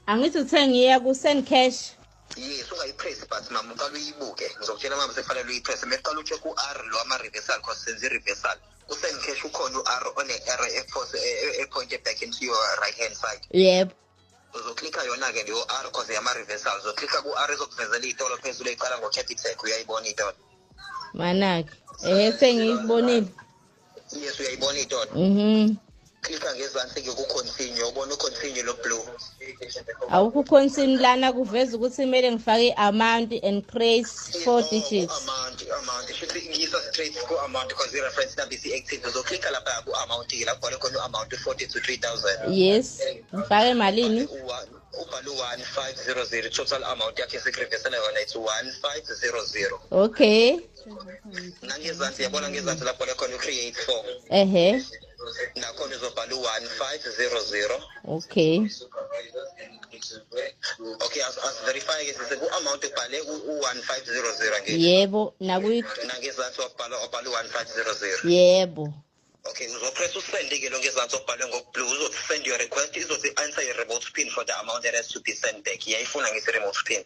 Angithi uthe ngiya ku-send cash. Yes, ungayipress, but mama, uqala uyibuke. Ngizokutshela mama, sekufanele uyipress. Mekuqala ucheck u-R lo ama-reversal, cause senze i-reversal. Ku-send cash ukhona u-R one-arrow ephose epointe back into your right hand side. Yebo. Uzoklikha yona-ke leyo R, cause yama-reversal. Uzoklikha ku-R, izokuvezela iy'tolo phezulu ey'qala ngo-Capitec. Uyayibona iy'tolo? Manake, ehe, sengiyibonile. Yes, uyayibona iy'tolo? Mhm. Klikha ngezansi-ke ku-continue, ubona u-continue lo blue. Awukho continue lana, kuveza ukuthi kumele ngifake i-amount and press four digits. Amount, amount shuthi ngiyisa straight ku-amount, because i-reference number isi-active. Uzoklikha lapha ku-amount-ke, la kubhale khona u-amount 40 to 3000. Yes, ngifake malini? Ubhale u-1500. Total amount yakhe esikurivesela yona, it's 1500. Okay. Nangezansi, yabona ngezansi lapho bhale khona u-create for? Ehe. Nakhona uzobhala u-1500. Okay. Okay, as-verify-ke sise ku-amount ubhale u-1500 angithi? Yebo, nakuyi. Nangezansi wabhala u-1500? Yebo. Okay, uzopress usend-ke lo ngezansi obhalwe ngoku-blue. Uzothi send your request, izothi answer your remote pin for the amount that has to be sent back. Iyayifuna ngisi remote pin.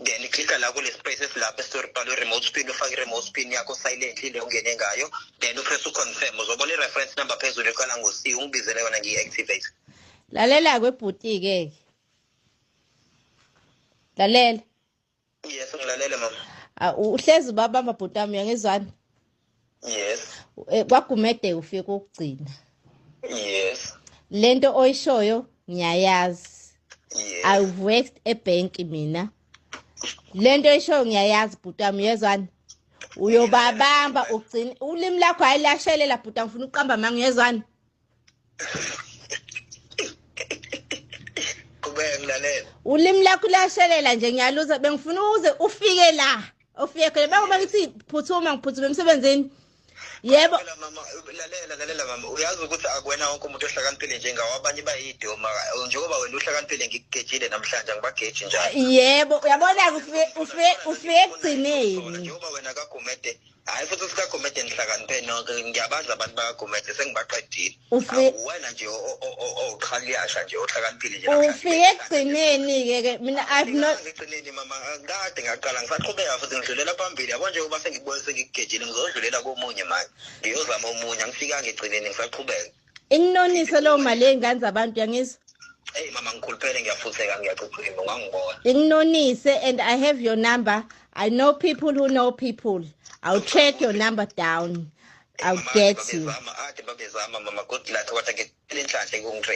Then klika la kule space esilapha esibhalwe remote pin, ufake i-remote pin yakho silently le ungene ngayo, then upress uconfirm. Uzobona i-reference number phezulu eqala ngo-C, ungibizele yona ngiyi-activate. Lalela kwebhuti-ke, lalela. Yes, ngilalele mama. Ah, uhlezi ubabamba bhuti wami, uyangizwani? Yes. KwaGumede ufike ukugcina. Yes. Lento oyishoyo ngiyayazi. Yes. I've worked ebhenki mina. Lento oyishoyo ngiyayazi bhuti wami, uyezwani? Uyobabamba ugcine ulimi lakho ayilashelela bhuti, angifuna ukuqamba manga, uyezwani? Qhubeka, ngilalela. Ulimi lakho liyashelela nje, ngiyaluza. Bengifuna uze ufike la ufike khona, bengoba ngithi phuthuma, ngiphuthume emsebenzini, yebo. Phela mama, lalela, lalela mama, uyazi ukuthi akuwena wonke umuntu ohlakaniphile njengawo, abanye bayidoma. Njengoba wena uhlakaniphile, ngikugejile namhlanje, angibageji njalo. Yebo, uyabona-ke, ufike ekugcineni. Njengoba wena kaGumede, hhayi futhi sikaGumede nihlakaniphe nonke, ngiyabazi abantu bakaGumede, sengibaqedile. Akuwena nje owuqhaliyasha nje ohlakaniphile nje namhlanje. Ufike ekugcineni-ke ke mina I've not Ngigcineni mama, kade ngaqala, ngisaqhubeka futhi ngidlulela phambili. Yabo, njengoba sengikubone sengikugejile, ngizodlulela komunye manje, ngiyozama omunye. Angifikanga egcineni, ngisaqhubeka. Inginonise leyo mali yey'ngane zabantu, uyangizwa? Eyi mama, ngikhuluphele, ngiyafutheka, ngiyachichima, ungangibona. Inginonise, and I have your number. I know people who know people. I'll track your number down, I'll Mama, get you. Babezama ade babezama mama, good luck, kodwa ngicela inhlanhla.